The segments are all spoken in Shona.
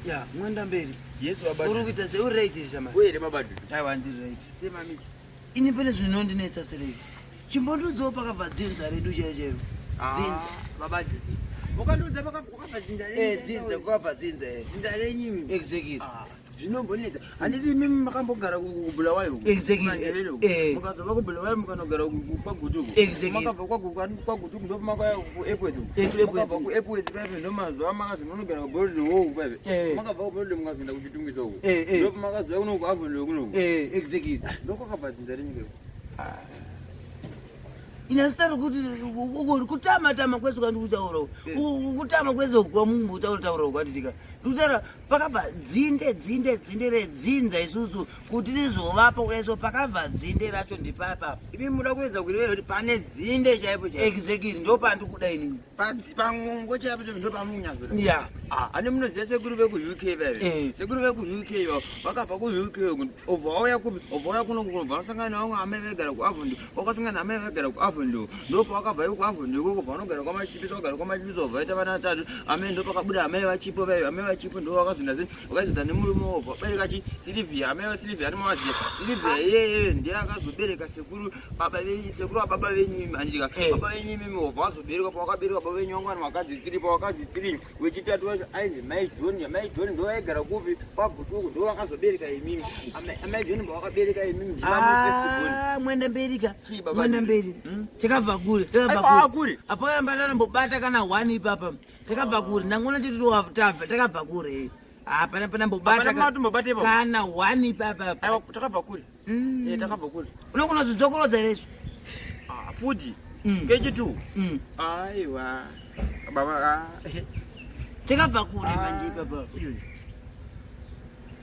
Ya, mwenda mberi. Yes baba. Uri kuita sei? Uri right shama? Wewe baba Dudu. Aiwa ndiri right. Semamiti. Ini pane zvinondinetsa serei. Chimbondiudzawo pakabva dzinza redu chairo chairo. Ah, Dzinza. Baba Dudu. Ukandiudza pakabva dzinza renyu. Eh, dzinza kwakabva dzinza eh. Dzinza renyu. Exactly. Ah, zvinombonetsa. Handiti imimi makambogara kuBulawayo uko? Exactly. KuMandevele uko. Eh. Mukazobva kuBulawayo mukanogara kwaGutu uko. Exactly. Makabva kwaGutu uko ndopamakauya kuEpworth uko. Epworth. Makabva kuEpworth paipe ndomazuva makazi munogara kuBorrowdale uko paipe. Eh. Makabva kuBorrowdale mukazoenda kuChitungwiza uko. Eh, eh. Ndopamakazouya kuno kuAvondale kuno. Eh, exactly. Ndokwakabva dzinza renyu ikoko. Inasitari kuti uko kutama tama kwese kwandikutaura uku. Uku kutama kwese kwamumbotaura taura uku handitika. Ndikutaura pakabva dzinde dzinde dzinde redzinza isusu kuti rizovapa kudai so pakabva dzinde racho ndipapa. Imi muda kuedza kurevera kuti pane dzinde chaipo chaipo. Exactly ndopandikuda inini. Pamwongo chaipo chaipo ndopamunyazoda. Yeah. Ah, ane munoziva sekuru veku-UK vaive. Eh. Sekuru veku-UK va vakabva ku-UK obva vauya kupi obva vauya kuno kunobva vasangana nevamwe amai vaigara kuAvondale vakasangana naamai vaigara kuAvondale ndopavakabva ivo kuAvondale ikoko bva vanogara kwaMachipisa vagara kwaMachipisa obva vaita vana vatatu amai ndopakabuda amai vachipo vaive amai vachipo ndo vakazoenda sei vakazoenda nemurume wobva vabereka chi Silivia amai vaSilivia ani mavaziva Silivia iyeye ndiye akazobereka sekuru baba venyu sekuru vababa venyu imi handika Eh. baba venyu imimi wobva vazobereka pavakabereka baba venyu vanga vari vakadzi 3 pavakadzi 3 wechitatu wacho ainzi mai John mai John ndo vaigara kupi kwaGutu uku ndo vakazobereka imimi amai John pavakabereka imimi ndivamufirst born. Ah, mwenda mberi ka. Chii, baba Mwenda Dudu? mberi. Takabva kure, takabva Aiwa, kure. kure. Apa ndambobata kana one ipapa. Takabva kure. Ndangona chiti tabva takabva kure. Hapana panambobata Hapana matombobata ipapo? kana one ipapa. Aiwa, takabva kure. Eh, takabva kure. Unogona kuzvidzokorodza here izvo? Ah, futi Kechitu. Aiwa baba, ah. Takabva kure manje ipapa.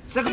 Saka